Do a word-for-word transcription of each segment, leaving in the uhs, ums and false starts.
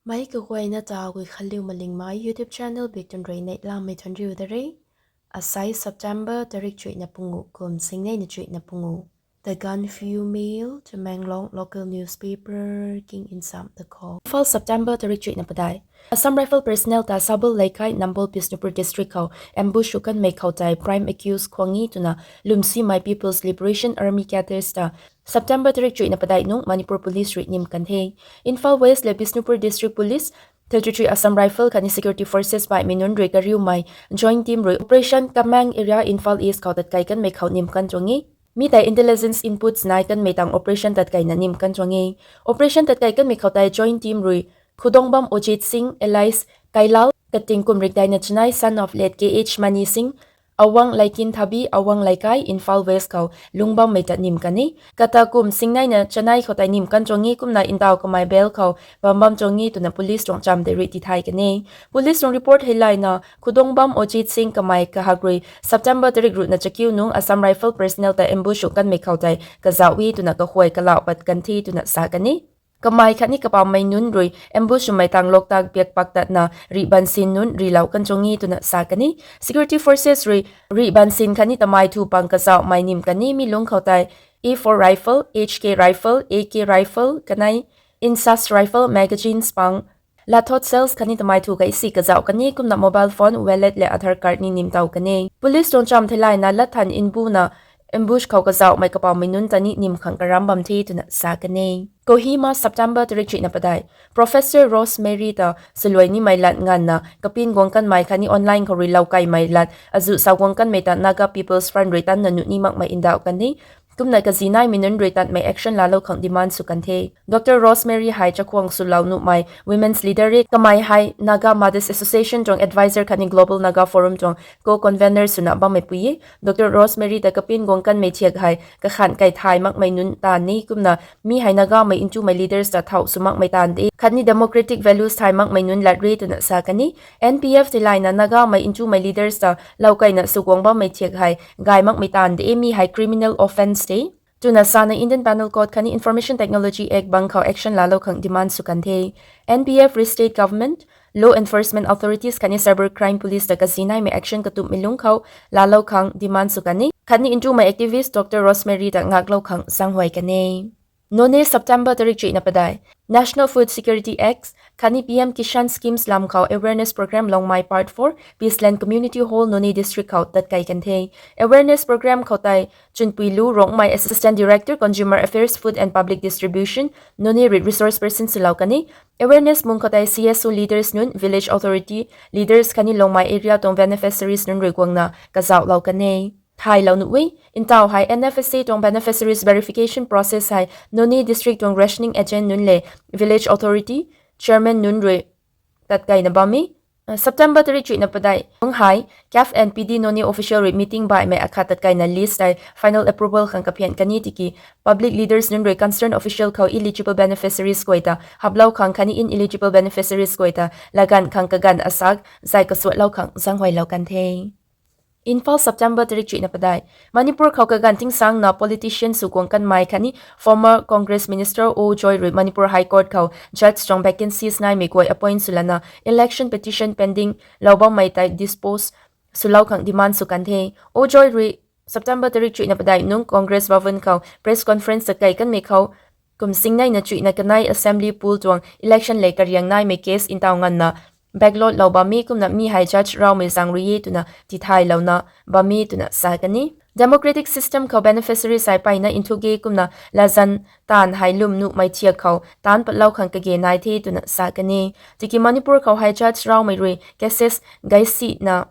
Mei kaguayna ta Guikhanliu Malingmei YouTube channel bik tun rui neihlamei thuanriu da re. Asai September tarik chuihna pungu kum singneina chuihna pungu. The Gaanphiu Mail, Tamenglong local newspaper king insam ta khou. Imphal, September tarik chuihna padeih. Assam Rifle personnel ta Sabal Leikai, Nambol, Bishnupur district khou ambush sw kanmei khou tei prime accused Khwangi twna lwmsimei People's Liberation Army cadres ta September tarik chuihna padeih nung Manipur Police rui nim kan the. Imphal West le Bishnupur District Police, thirty-three Assam Rifle khatni security forces baihmei nunc rui kariumei joint team rui Operation Kamang area, Imphal East khou tatkai kanmei khou nim kan tuang e. Mi tei intelligence inputs nai kanmei tang operation tatkaina nim kan tuang e. Operation tatkai kanmei khou tei joint team rui Khudongbam Ojit Singh alias Kailal, kating kum rikdeina chanei, son of late K H Mani Singh, Awang Leikin Thabi, Awang Leikai, Imphal West khou lungc bammei ta nim kan e. Kata kum singneina chanei khou tei nim kan tuang e, kumna ntaw kamei bail khou bam bam tuang e twna police tuang cham tei rui tithay kan e. Police tuang report hei layna Khudongbam Ojit Singh kamei kahak rui September tarik ruhna chakiu nung Assam Rifle personnel ta ambush sw kanmei khou tei kazauh e twna kahuay kalau pat kan the twna sa kan e. Kamei khatni kapammei nunc rui ambush swmei tang loktak biak pak tatna rih bansin nunc rilou kan tuang e twna sa kan e. Security forces rui rih bansin khatni tamei thu pang kazauhmei nim kan e. Mi lungc khou tei A four rifle, H K rifle, A K rifle kanei, INSAS rifle magazines pang, lathot shells khatni tamei thu kaisi kazauh kan e, kumna mobile phone, wallet le Aadhaar card ni nim tow kan e. Police tuang cham theilayna latthan mbuna ambush khou kazauhmei kapammei nunc ta ni nim khang karam bam the twna sa kan e. Kohima, September tarik chuihna padeih. Professor Rosemary ta swluai nimei lat nganvna kapin guang kanmei khatni online khou rui lou kaimei lat azuh sa guang kanmei ta Naga People's Front rui tanna nuh ni makmei ndauh kan e. Kumna kazi naimei nunc rui tanmei action laalou khang demand sw kan the. Doctor Rosemary hei chakhwang swlou nuhmei women's leader e. Kamei hei Naga Mothers Association tuang advisor khatni Global Naga Forum tuang co-convener swna bammeipui e. Doctor Rosemary ta kapin guang kanmei thiak hei kakhan kai thay makmei nunc taanv e, kumna mi hei Nagamei ntumei leaders ta thau sw makmei taanv de khatni democratic values thay makmei nunc lat re twna sa kan e. N P F theilayna Nagamei ntumei leaders ta lou kaina sw guang bammei thiak hei gay makmei taanv de, mi hei criminal offence de twna sana Indian Penal Code khatni Information Technology Act bang khou action laalou khang demand sw kan the. N P F rui state government, law enforcement authorities khatni cyber crime police ta kazi naimei action katumhmei lungc khou laalou khang demand sw kan e. Khatni ntumei activist Doctor Rosemary ta ngaklou khang zaenghuay kan e. Noney, September tarik chuihna padeih. National Food Security Act khatni P M Kisan schemes lam khou awareness program Longmai Part four, Peaceland Community Hall, Noney District khou tatkai kan the. Awareness program khou tei Chunpuilu Rongmei, Assistant Director, Consumer Affairs, Food and Public Distribution, Noney rui resource person swlou kan e. Awareness mung khou tei C S O leaders nunc, village authority leaders khatni Longmai area tuang beneficiaries nunc rui guangna kazauhlou kan e. Thaylou nuh e, ntaw hei N F S A tuang beneficiaries verification process hei Noney District tuang rationing agent nunc le village authority chairman nunc rui tatkaina bam e. September tarik chuihna padeih nung hei C A F and P D Noney official rui meeting baihmei akhat tatkaina list tei final approval khang kaphian kan e tiki public leaders nunc rui concerned official khou eligible beneficiaries guay ta haplou khang khatni ineligible beneficiaries guay ta laganv khang kaganv asak zay kasuatlou khang zaenghuaylou kan the. Imphal, September tarik chuihna padeih. Manipur khou kaganv tingsangna politician sw guang kanmei khatni former Congress Minister O Joy rui Manipur High Court khou judge tuang vacancies naimei guay appoint swlana election petition pending lou bammei tei dispose swlou khang demand sw kan the. O Joy rui September tarik chuihna padeih nung Congress Bhavan khou press conference ta kei kanmei khou kum singneina chuihna kanei assembly poll tuang election le kariang naimei case ntaw nganvna backlot lou bam e, kumna mi hei judge raumei zaeng rui e twna tithaylouna bam e twna sa kan e. Democratic system khou beneficiaries hei mpeyna nthuk e, kumna latzan taanv hei lwm nuhmei thiak khou taanc patlou khang kage nai the twna sa kan e. Tiki Manipur khou hei judge raumei rui cases gaisina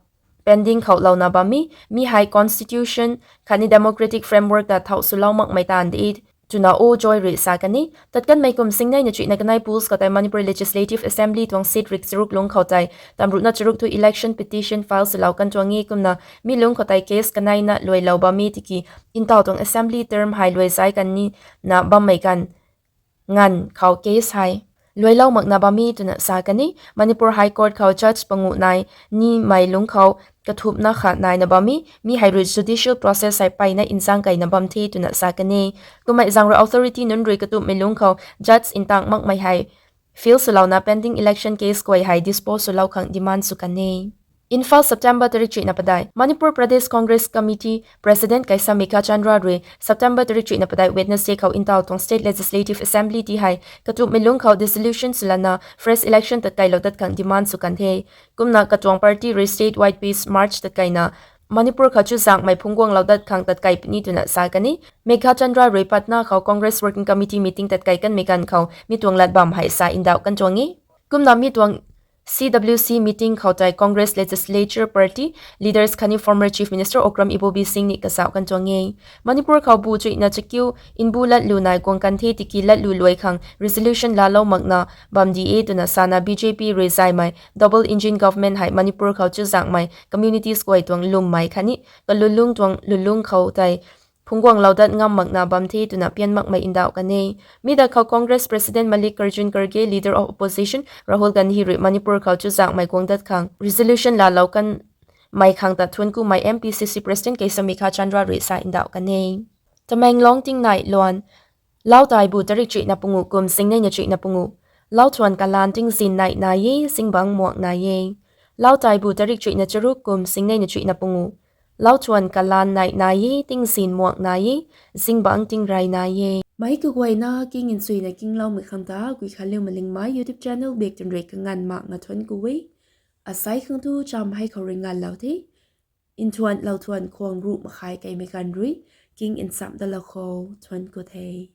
pending khou louna bam e, mi hei constitution khatni democratic framework ta thau swlou makmei taanv de twna O Joy rui sa kan e. Tat kanmei kum singneina chuihna kanei polls khou tei Manipur Legislative Assembly tuang seat rik charuk lungc khou tei tamruhna charuk thu election petition file swlou kan tuang e, kumna mi lungc khou tei case kaneina luailou bam e tiki ntaw tuang assembly term hei luai zai kan nina bammei ganv nganv khou case hei luailou makna bam e twna sa kan e. Manipur High Court khou judge panguh nai nimei lungc khou kathumhna khat naina bam e, mi hei rui judicial process hei mpeyna nzang keina bam the twna sa kan e. Kummei zaeng rui authority nunc rui katumhmei lungc khou judge ntang makmei hei file swlouna pending election case guay hei dispose swlou khang demand sw kan e. Imphal, September tarik chuihna padeih. Manipur Pradesh Congress Committee President kaisam Meghachandra rui September tarik chuihna padeih Wednesday khou ntaw tuang State Legislative Assembly ti hei katumhmei lungc khou dissolution swlana fresh election tatkeilou dat khang demand sw kan the. Kumna katuang party rui state wide peace march tatkeina Manipur khou chuzaenghmei phungc guanglou dat khang tatkei puni twna sa kan e. Meghachandra rui Patna khou Congress Working Committee meeting tatkei kanmei ganv khou mi tuang lat bam hei sa ndauh kan tuang e. Kumna mi tuang C W C meeting khou tei Congress Legislature Party leaders khatni former Chief Minister Okram Ibobi Singh ni kazauh kan tuang e. Manipur khou bu chuihna chakiu mbu latlu nai guang kan the tiki latlu luai khang resolution laalou makna bam di e twna sana B J P rui zaymei double engine government hei Manipur khou chuzaenghmei communities guay tuang lwmmei khatni kalulungc tuang lulungc khou tei phungc guanglou dat ngam makna bam the twna pian makmei ndauh kan e. Mi dat khou Congress President Mallikarjun Kharge, Leader of Opposition Rahul Gandhi rui Manipur khou chuzaenghmei guang dat khang resolution laalou kanmei khang ta thuanc kumei M P C C President kaisam Meghachandra rui sa ndauh kan e. Tamenglong tingnai luan. Lautaibu tarik chuihna pungu kum singneina chuihna pungu. Lauthuan kalan tingzin nai nai e, zingbangc muak nai e. Lautaibu tarik chuihna charuk kum singneina chuihna pungu. Lauthuan kalan nai nai e, tingzin muak nai e, zingbangc tingrey nai e. Meic kaguayna king nchuina kingloumei khang ta Guikhanliu Malingmei YouTube channel bak twn rui kanganv makna thuanc ku e. Asei khang tu cham hei khou rui nganvlou the. Nthuan lauthuan khwang ruh makhai keimei ganv rui king nchamh dalou khou thuanc ku the.